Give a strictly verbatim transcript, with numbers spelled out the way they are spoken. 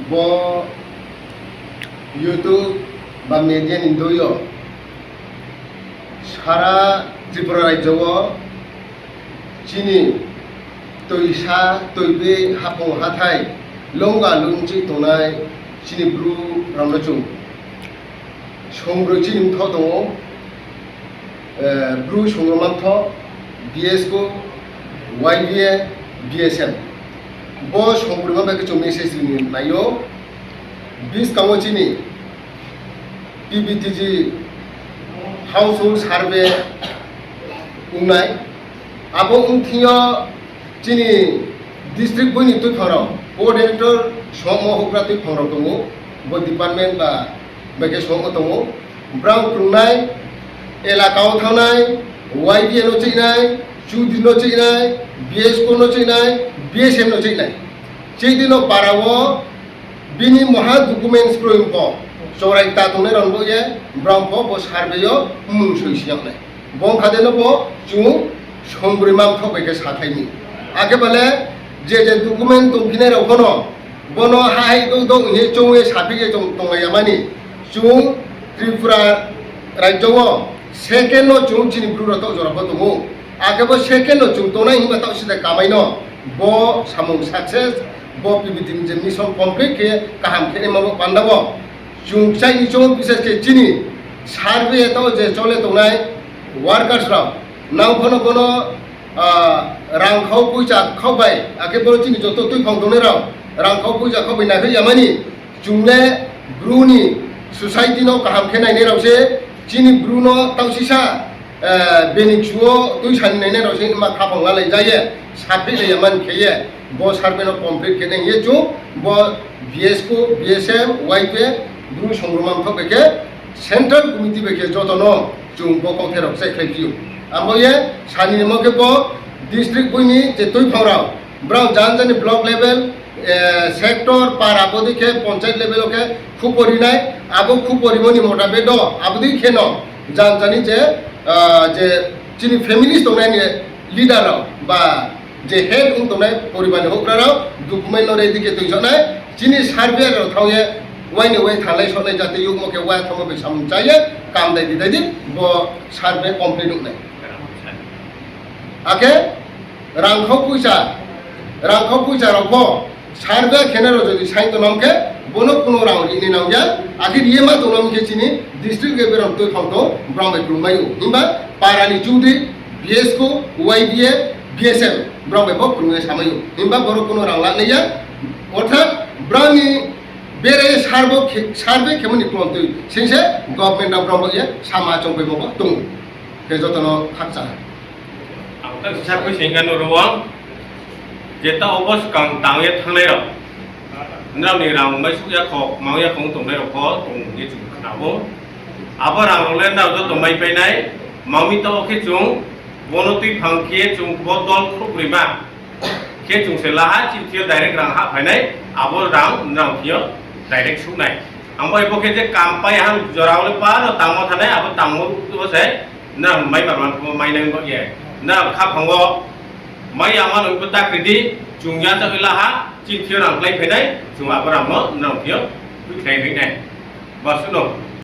Bo YouTube ba media ni doi yo sara Tripura rajyo wo chini toisa, toibi, haphung hathai, longga lungchih tongnai chini Bru rao no chung songbroi chini mthoh tong ou, Bru songroma mthoh, BSCO, YBA, BSM. Bo songbroima bai khe chung message ri ni nai ou. Buskang wo chini PVTG household survey ongnai. Abo ongthing yo chini district boi ni tuiphang rao, coordinator songmo houhgra tuiphang rao tong ou, bo department ba bai khe songmo tong ou. Brao krungnai, elaka wo thanngnai, YBA no chihnai, Chudri no chihnai, BSCO no chihnai, BSM no chihnai. Chini no para wo bini moha documents kroi pho, chorai kta tongnai rao bo ye, brao pho bo survey yo mmung soi si yag nai. Bo ongkha de no bo chung songbroima mthoh bai khe sakhlai mi. Akhe ba le je je document tongphinai rao pho no, bo no hahai douh douh hing ye choung ye saphi ye chung tonglai ya mani, chung Tripura rajyo wo second no chung chini Bru rao taoh jora pho tong ou. Akhe bo second no chung tongnai himba taoh sida kamai no, bo samung success, bo PVTG ni je mission complete khe kaham khe naima bo panda wo chung kchai ni choung, bises khe chini survey taoh je chole tongnai workers rao, nang pho no bo no, rangkhau poicha khau bai, akhe bo chini joto tuiphang tongnai rao, rangkhau poicha khau bai naihoih ya mani, chung le Bru ni society no kaham khe nainai rao se, chini Bru no taoh sisa, bini kchu wo tuisa ni nainai rao se ma khaphang lalai ja ye, saphi lai ya mani khe ye, bo survey no complete khe nai hing ye chung bo BSCO, BSM, YBA, Bru songroma mthoh bai khe central committee bai khe joto no chung bo kauthai rao kchaikhlaiphi ou. Abo ye sani nimo khe bo district boi ni je tuiphang rao, brao jani jani block level, sector, para, abo dei khe panchayat level wo khe khupori nai, abo khuporimo ni motabe do, abo dei khe no jani jani je, je chini families tongnai ni leader rao ba je head ong tongnai poribar ni houhgra rao document no ready khe tuijagnai, chini survey rao thanng ye, wai ni wai thannglai sohnai jate youhmo khe wai thanngmo bai samung chá ye, kam dai di dai di, bo survey complete ong nai. Akhe rangkhau poicha, rangkhau poicha rao pho survey khenai rao jodi saing tongnom khe, bo no kuno rang ri nai nang ya, akhe ri ye ma tongnom khe chini district level rao tuiphang tong, brao bai krungmai ou. Himba para ni chudri, BSCO, YBA, BSM, brao bai bo krung ye samai ou. Himba boro kuno rang lanai ya, orthat brao ni bere survey khemo ni klomtoi sing se government rao brao bai ye sama chongpaimo bo tong ou. Khe joto no khakchang ha. Ang ta kisa khuising khe no ro ang, je taoh wo bo skang tang ye thanngnai rao, nrao ni rang maisuh ya kho, mang ya kho ong tongnai rao pho tong ye chung khna ou. Abo rang rao le nrao joto maipai nai, mang mi taoh wo khe chung, bo no tuiphang khe chung bo dol khrouhbroima khe chung se la ha, chini thing yo direct rang hahphai nai, abo rang nrao thing yo direct suh nai. Ang bai bo khe je kam pai ha, jora wo le pa no tangmo thanai, abo tangmo ruh wo se, nrao mai ma rao pho mai nai bo ye. Nrao khaphang wo mai ya ma no bo ta kri di, chung ya ta la ha, chini thing yo rang kláiphai nai, chung abo rang no nrao thing yo khuikhlai ri nai. Ba suh no.